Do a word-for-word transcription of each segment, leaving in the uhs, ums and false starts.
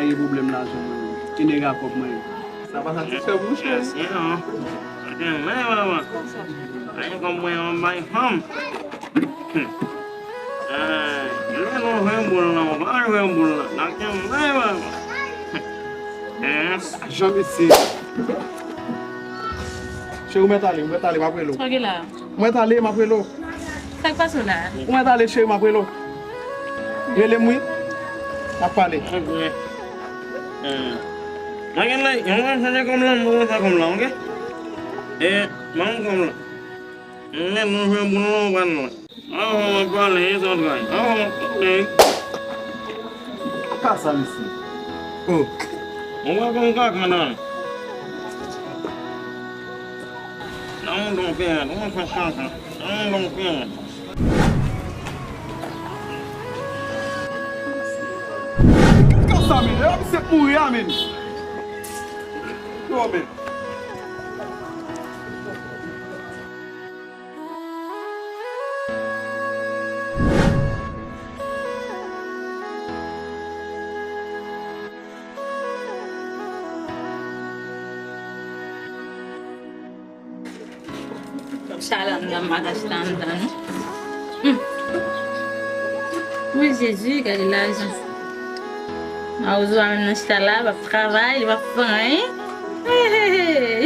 Gen pwoblèm lajan mwen menm. Ki nèg a kòb mwen ye. Sa pa satisfè m, monchè. Yes, yeah. Sa gen men, papa. Ay, kòb mwen, yon bay fanm. Ay, lè nou jwe boul lan, ou pa jwe boul lan. Sa gen men, papa. Yes. Jan mesye. Cheri, ou mèt ale, ou mèt ale, m ap rele w. Sa gen la? Ou mèt ale, m ap rele w. Sa k pase w la? Ou mèt ale, cheri, m ap rele w. Rele m, wi. N ap pale. Ok. Eh, Makenley, yon mwen chanje kòm lan, mwen chanje kòm lan, ok? Eh, ban m kòm lan. Mwen, mwen jwe boul lan, ou pran lan. Ah, w ap pale, e sa w ap pale. Ah, w ap pale. Ka sa, mesye. Oh. Ou pa konn kaka nan. Nan yon don pèyè, ou pa konn kaka. Nan yon don pèyè. Ka sa, men. E misye mouri a, men. Yo, men. Chalè anndan, m pa ka chita anndan, non. Hmm. Wi, Jezi, gade lajan. Mawozo a menm nan chita la, l ap travay, li p ap fè anyen. Hey, hey, hey.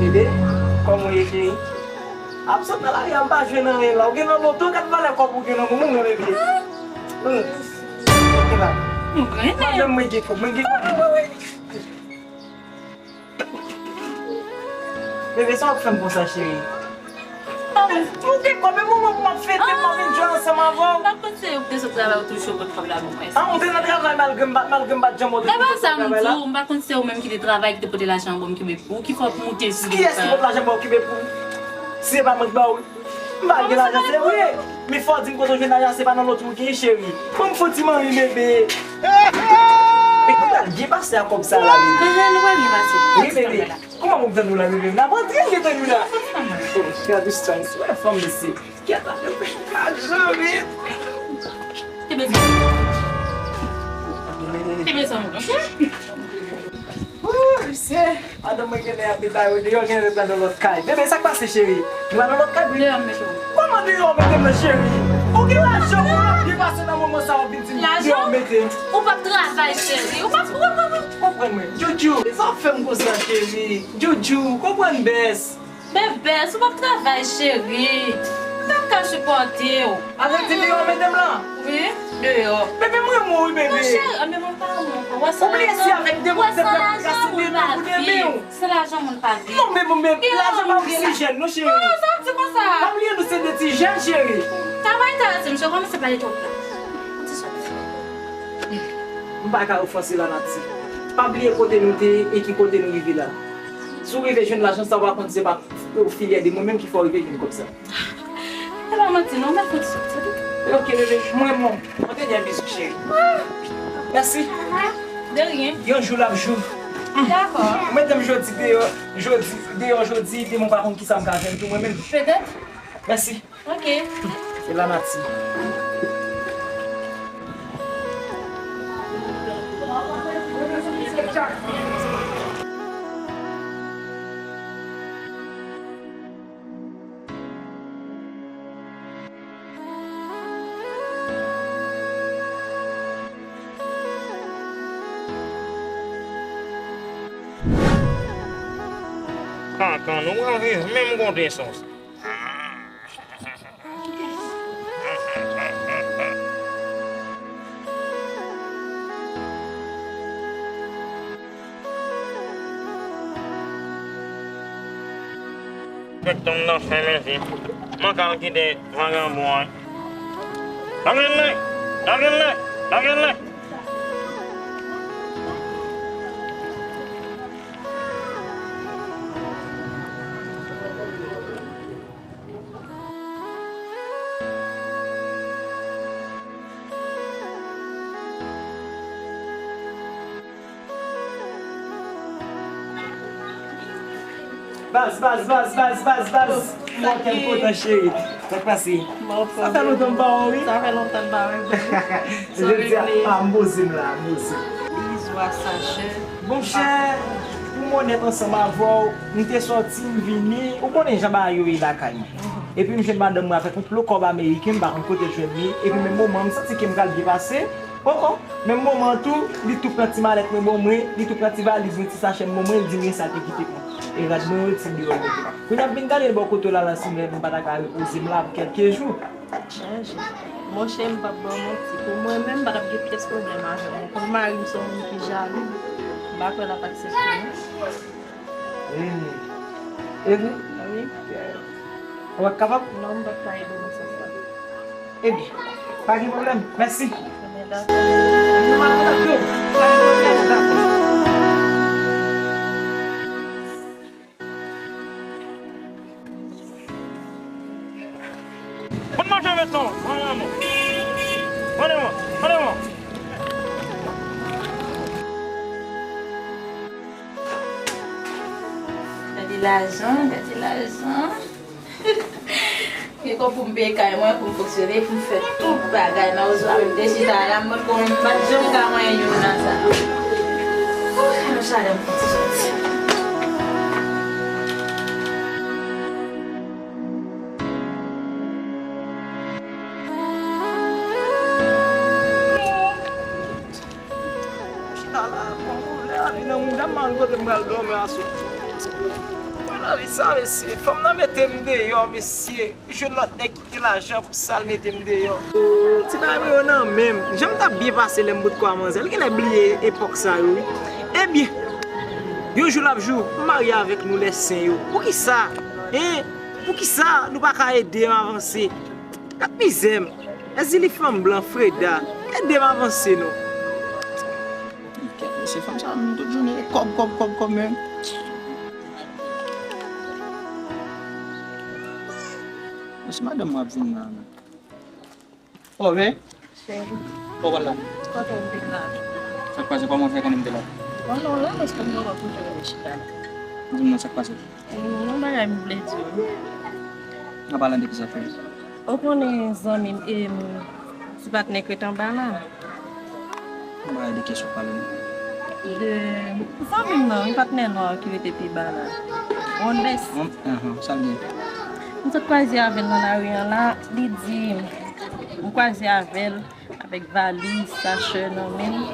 Bebe, kòman w ye, cheri? Absent nan lari a, m pa jwenn anyen la. Ou gen nan loto, gad valè kòb ou gen nan men w, bebe. Hmm. Ok la. Mwen menm, mwen gen kòb, mwen gen kòb. Bebe, sa w ap fè m konsa, cheri? Ou gen kòb, e moman pou m ap fete, pou m ap enjoy ansanm avè w. M pa konn se ou ki te sot travay, ou te chofè kòb la pou mwen. Ah, ou te nan travay malgre m pa, malgre m pa t janm wè w te sot travay la? E pa sa m di w, m pa konn se ou menm ki te travay, ki te pote lajan an ba w, m kenbe pou ou, ki fè w moute sou. Kiyès ki pote lajan ba w, kenbe pou ou? Si se pa mwen ki ba w, m pa gen lajan, se vre. Men fò w di m kote w jwenn lajan, se pa nan loto w gen, cheri. Ban m fè yon ti manyen, bebe. Men kounye a l byen pase a kòb sa la, bebe. Ehe, nou wè l byen pase. Wi, bebe. Kòman pou m tann ou la, bebe? N ap antre, m gen tann ou la. Oh, gad yon chans. Wè fanm, mesye. Kèt la, yo fè kajan, men. Te bezwen. Te bezwen, monchè. Ooh, mesye. Madanm mwen genlè ap detay, wi, deyò genlè pral nan lòt kay. Bebe, sa k pase, cheri? Nou pral nan lòt kay, wi. Deyò m mete w. Kòman deyò w mete m nan, cheri? Ou gen lajan pou w ap depase nan moman sa w ap vin di m deyò w mete m? Ou p ap travay, cheri. Ou p ap, ou p ap, ou p ap. Konprann mwen. Joujou, sa w ap fè m konsa, cheri? Joujou, konprann bès. Bebès, ou p ap travay, cheri. M p ap ka sipòte w. Alè di deyò mete m lan? Wi, deyò. Bebe, m renmen w, wi, bebe. Non, cheri, anben mwen pa renmen w ankò. Ou bliye si avèk de moun te prè pou kase de nan kou de men w. Se lajan moun pa viv. Non, men, men, men, lajan pa oksijèn, non, cheri. Non, sa w ap di konsa? Pa bliye nou se de ti jèn, cheri. Travay tèrasin, misye kòmanse pale twòp la. Ti sòt. M pa ka ofanse lanati. Pa bliye kote nou te ye e ki kote nou rive la. Si w rive jwenn lajan sa, w pa konn se pa filyè de mwen menm ki fè w rive jwenn kòb sa. E pa manti non, m ap fè ti sòt, tande. Ok, bebe, mwen bon. Mwen te gen bizou, cheri. Mèsi. De rien. Yon jou l ap jou. Dakò. Mete m jodi deyò, jodi, deyò jodi, demen w pa konn kisa m ka jwenn tou mwen menm. Petèt. Mèsi. Ok. Se lanati. Kankan, nou pral viv menm kote sa. Fèk tann nan fè mezi. Mwen ka kite vagabon an. Lage l, lage l, lage l. Baz, baz, baz, baz, baz, baz. Mwen kè m kontan, cheri. Sa k pase? Sa fè lontan m pa wè w, wi. Sa fè lontan m pa wè w. Jodi a, ah, m poze m la, m poze. Bizou a Sachè. Monchè, pou m onèt ansanm avè w, m te sòti, m vini, ou konnen jan bagay yo ye lakay mwen. Epi m jwenn madanm mwen avèk yon plo kòb ameriken, m pa konn kote l jwenn li. Epi menm moman, m santi ke m pral byen pase. Oh, oh. Menm moman an tou, li tou pran ti malèt mwen ban mwen, li tou pran ti valiz mwen, ti sachè m ban mwen, li di m gen sa l te kite pou mwen. E rad mwen yo, ti deyò mwen te la. Kounye a m vin gade l bò kote w la, la, si m lè m pa ta ka repoze m la pou kèlke jou. Chanje. Monchè, m p ap ba w manti. Pou mwen menm, m pa t ap gen pyès pwoblèm avè l. Mwen konn mari m se yon moun ki jalou. M pa kwè l ap aksepte, non. Ehe. Ehe. Wi. Ou pa t kapab? Non, m pa t ka ede w nan sans sa. Ebyen, pa gen pwoblèm. Mèsi. Ebyen, dakò. Nou pa t ap tou. Pa gen pwoblèm, dakò. Konn manje vèt non, mwen, mwen. Mwen, mwen, mwen, mwen. Gade lajan, gade lajan. Gen kòb pou m peye kay mwen, pou m fonksyone, pou m fè tout bagay. Nan ozwa menm te chita la, m mande kòman m pa t janm ka manyen youn nan sa. Ouh, nou chalè m fouti soti. Chita la, bon, lè a vin nan mouda m, m pa konn kote m pral dòmi aswè. Bon, lavi sa, mesye. Fanm nan mete m deyò, mesye. Jwenn lòt nèg ki gen lajan pou sa l mete m deyò. Ti bagay mwen yo nan men m. Jan m t ap byen pase lè m bout kò a manzè. L genlè bliye epòk sa yo, wi. Ebyen, yon jou l ap jou, m marye avèk nou lè sen yo. Poukisa? Hein? Poukisa nou pa ka ede m avanse? Gad mizè m. Èzili fanm blan, Freda, ede m avanse non. Kèt mesye, fanm sa menm tout jounen kòb, kòb, kòb, kòb menm. Mesye, madanm mwen ap vin la menm. Oh, men. Cheri. Ou pral la? Kote w te la? Sa k pase? Kòman w fè konnen m te la? Bon, non, la, paske m te wè kote w te chita la. Di m non, sa k pase? Yon bagay m vle di w. An palan de kisa, frè? Ou konnen zanmi m, e, ti patnè k ret anba la? Yon bagay de kisa w pale menm? De zanmi m nan, yon patnè nwa ki rete pi ba la. Rondes. Ron-, ahan, sa l gen? M sot kwaze avè l nan lari an la, li di, m kwaze avè l. Avèk valiz, sachè nan men l.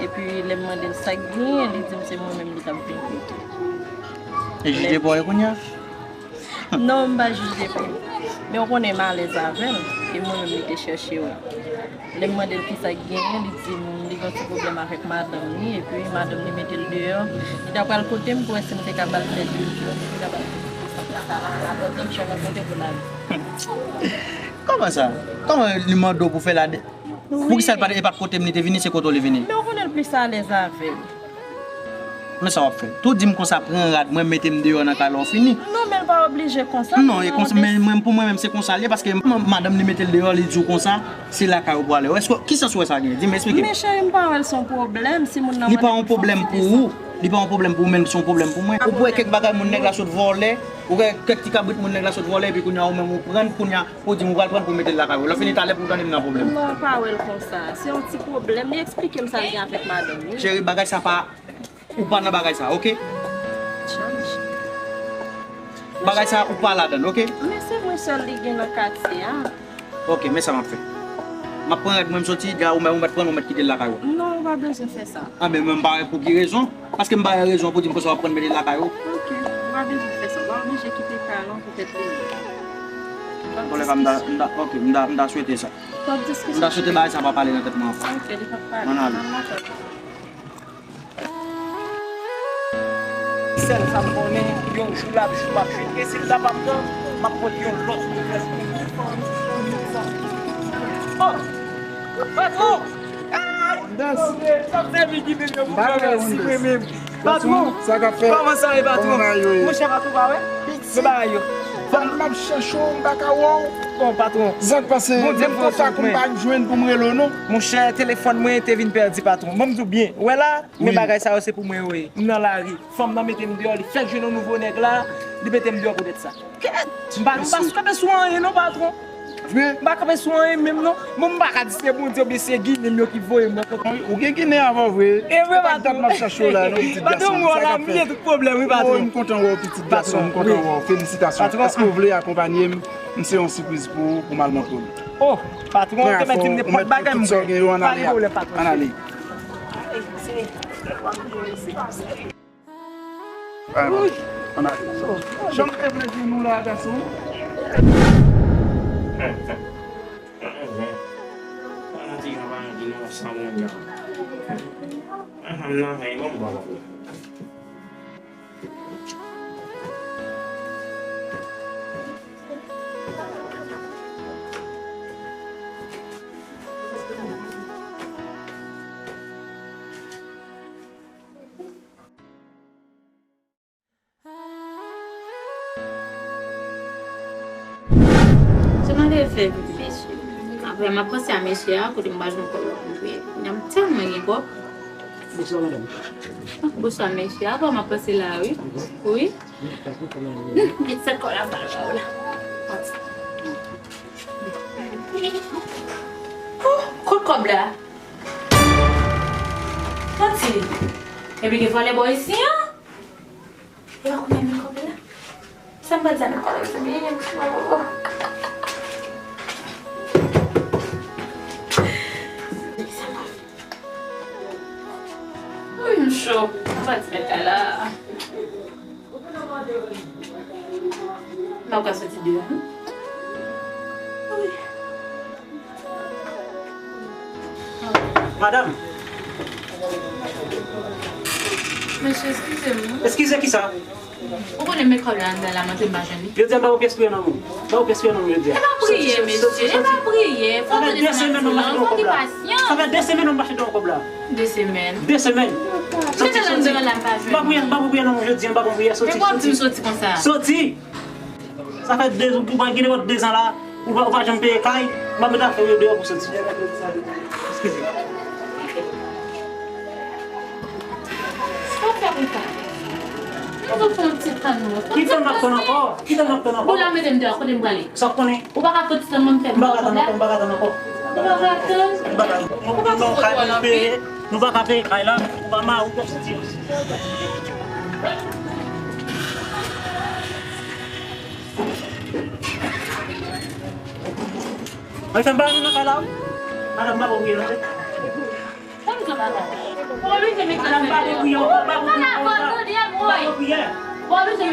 Epi lè m mande l sa k genyen, li di m se mwen menm li t ap vin kote. E jij depo w ye kounye a? Non, m pa jij depo. Men w konnen m alèz avè l. E mwen menm li te chèche wè. Lè m mande l kisa k genyen, li di m li gen yon ti pwoblèm avèk madanm li. Epi madanm li mete l deyò. Li ta pral kote m pou wè si m te ka ba l tèt li. Li ta pral kote m, chè mwen kote pou l ale. Kòman sa? Kòman li mande w pou fè la? Poukisa l pa t, e pa t kote m li te vini, se kote w li vini? Men w konnen l plis alèz avè l. Men sa w ap fè? Tou di m konsa, pran rad mwen, mete m deyò nan kay la, w fini. Non, men l pa oblije konsa. Non, e konsa, men mwen, pou mwen menm, se konsa l ye, paske m-, madanm li mete l deyò, li di w konsa, se lakay ou pwale. Èske, ki sans w wè sa gen? Di m, eksplike m. Men cheri, m pa wè l se yon pwoblèm, si moun nan mande m fè yon ti de sa. Li pa yon pwoblèm pou ou, li pa yon pwoblèm pou ou, men se yon pwoblèm pou mwen. Ou wè kèk bagay moun nèg la sot vòlè, ou wè kèk ti kabrit moun nèg la sot vòlè, epi kounye a ou menm ou pran, kounye a Ou di m ou pral pran pou mete l lakay ou. Lè w fini talè pou w tande m nan pwoblèm. Non, pa wè l konsa. Se yon ti pwoblèm. Li eksplike m sa l gen avèk madanm li. Cheri, bagay sa pa, ou pa nan bagay sa, oke? Chans. Bagay sa, ou pa ladan l, oke? Men se mwen sèl li gen nan katye a. Oke, men sa m ap fè. M ap pran rad mwen, m soti, di a ou mèt, ou mèt pran l, ou mèt kite l lakay ou. Non, ou pa bezwen fè sa. Anben, mwen m pa wè pou ki rezon. Paske m pa wè rezon pou di m konsa w ap pran mete l lakay ou. Oke, ou pa bezwen fè sa. Ou pa oblije kite kay lan pou tèt li menm. Antoulèka, m ta, m ta, oke, m ta, m ta swete sa. M ta swete bagay sa pa pale nan tèt mwen ankò. Oke, li p ap pale. Ann ale. Ann lakay. Sèl sa m konnen, yon jou l ap jou m ap jwenn. E si l ta p ap pran, m ap pot yon lòt nouvèl. Oh! Patwon! Ondas. Sa m sèvi ki menm yo pou fè mèsi mwen menm. Patwon, sa k ap fèt? Kòman sa ye, patwon? Monchè, patwon pa wè? Men bagay yo. Fanm m ap chèche w, m pa ka wè w. Bon, patwon. Sa k pase? Bondye menm kontak ou m pa jwenn pou m rele w non. Monchè, telefòn mwen te vin pèdi, patwon. Bon, m di w byen. Ou wè la, men bagay sa yo se pou mwen yo ye. M nan lari. Fanm nan mete m deyò, li fèk jwenn yon nouvo nèg la, li mete m deyò poutèt sa. Kèt! M pa, m pa sou kanpe sou anyen non, patwon. Vre? M pa kanpe sou anyen menm non. Bon, m pa ka di se Bondye oubyen se Ginen m yo ki voye m nan kote. Ou gen Ginen avè w vre. E vre, patwon. Se pa dat m ap chache w la non, pitit gason m. Sa k ap fèt? Patwon, m wè w la, m bliye tout pwoblèm wi, patwon. Oh, m kontan wè w, pitit gason m, m kontan wè w. Felisitasyon. Patwon. Èske w vle akonpanye m? M se yon sipriz pou ou, pou m al montre w. Oh, patwon, ou te mèt di m nenpòt bagay m vre. Pa gen pwoblèm, patwon. Ann ale. Ann ale. Jan m te vle di nou la, gason. Se mande fè mesye. Apre m ap panse a mesye a, kote m pa jwenn kòb la pou m peye. Kounya m tèlman gen kòb. Bonswa, madanm. Bonswa, mesye. Apre m ap panse la, wi. Wi. Met sèt kòb la ba w la. Oh, kot kòb la? Santi. Epi gen vòlè bò isi an. E pa konnen men kòb la. Sa m pral di a men kòb la, mezanmi? Sa m pral fè? Wi, m cho. Sa m pral di mèt kay la? M ap ka soti deyò, non? Wi. Madanm. Mesye, eskize m. Eskize kisa? Ou konnen men kòb la anndan la, m antre m pa jwenn li. Jodi a, m pa wè pyès priyè nan men w. M pa wè pyès priyè nan men w jodi a. E pa priyè, mesye, e pa priyè. Fò tande sa m ap di w la, fò w gen pasyans. Sa fè de semèn nou mache deyò kòb la. De semèn. De semèn. Soti, soti. M pa priye, m pa priye nan men w jodi a, m pa priye, soti, soti. E w ap di m soti konsa? Soti. Sa fè de, ou pa gen nenpòt de zan la, ou pa, ou pa janm peye kay, m ap met afè w yo deyò pou soti. Eskize. Sa w fè konsa? Mwen tou fè yon ti tann non. Ki tann m ap tann ankò? Ki tann m ap tann ankò? Bon, la mete m deyò, kote m prale? Sa w konnen? Ou pa ka fè ti tann mwen m fè m pa ka tann ankò, m pa ka tann ankò. Ou pa ka tann? M pa ka tann. Nou, nou, nou, kay nou peye, nou pa ka peye kay la, ou pa mari, ou pa soti. Mwen fè m pa nan kay la wi. Madanm, m pa pou priye non. Madanm, m pa pou priye, m pa pou priye. M pa pou priye.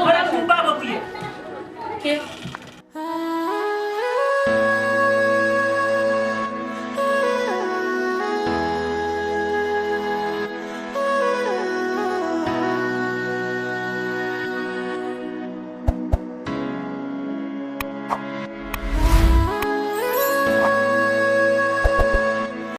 Madanm, m pa pou priye.